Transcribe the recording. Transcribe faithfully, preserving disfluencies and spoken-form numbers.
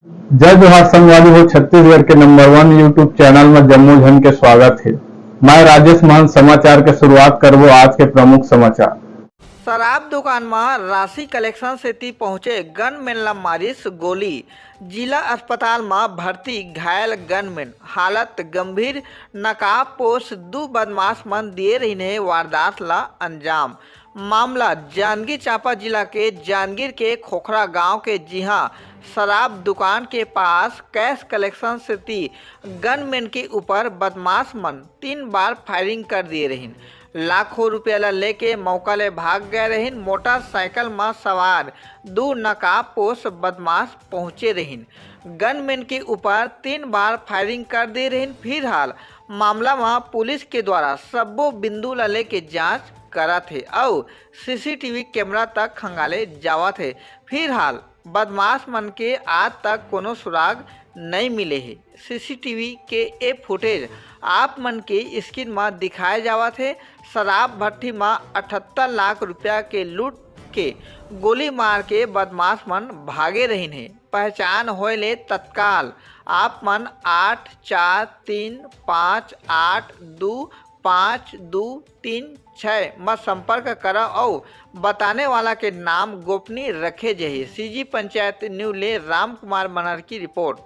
जय जोहार संगवारी हो, छत्तीसगढ़ के नंबर वन YouTube चैनल में जम्मो झन के स्वागत हे। मैं राजेश महंत। समाचार के शुरुआत करबो आज के प्रमुख समाचार। शराब दुकान म राशि कलेक्शन सेती पहुंचे गनमैन ल मारिस गोली। जिला अस्पताल म भर्ती घायल गनमैन, हालत गंभीर। नकाबपोश दू बदमाश मन दिए रहिन हे वारदात ल अंजाम। मामला जांजगीर चांपा जिला के जांजगीर के खोखरा गांव के, जिहां शराब दुकान के पास कैश कलेक्शन सेती गनमैन के ऊपर बदमाश मन तीन बार फायरिंग कर दिए रहिन। लाखों रुपया ला लेके मौका ले भाग गए रहिन। मोटरसाइकिल म सवार दू नकाबपोश बदमाश पहुंचे रहिन, गनमैन के ऊपर तीन बार फायरिंग कर दिए रहिन। फिलहाल मामला म पुलिस के द्वारा सब्बो बिंदु ला लेके जांच करत हे अउ सीसीटीवी कैमरा तक खंगाले जावत हे। फिलहाल बदमाश मन के आज तक कोनो सुराग नइ मिले हे। सीसीटीवी के ए फुटेज आप मन के स्क्रीन म दिखाए जावत हे। शराब भट्टी म अठहत्तर लाख रुपया के लूट के गोली मार के बदमाश मन भागे रहिन हे। पहचान होए ले तत्काल आप मन आठ चार तीन पाँच आठ दू पाँच दू तीन छः म संपर्क करव अउ बताने वाला के नाम गोपनीय रखे जही। सीजी पंचायत न्यू ले राम कुमार मनहर की रिपोर्ट।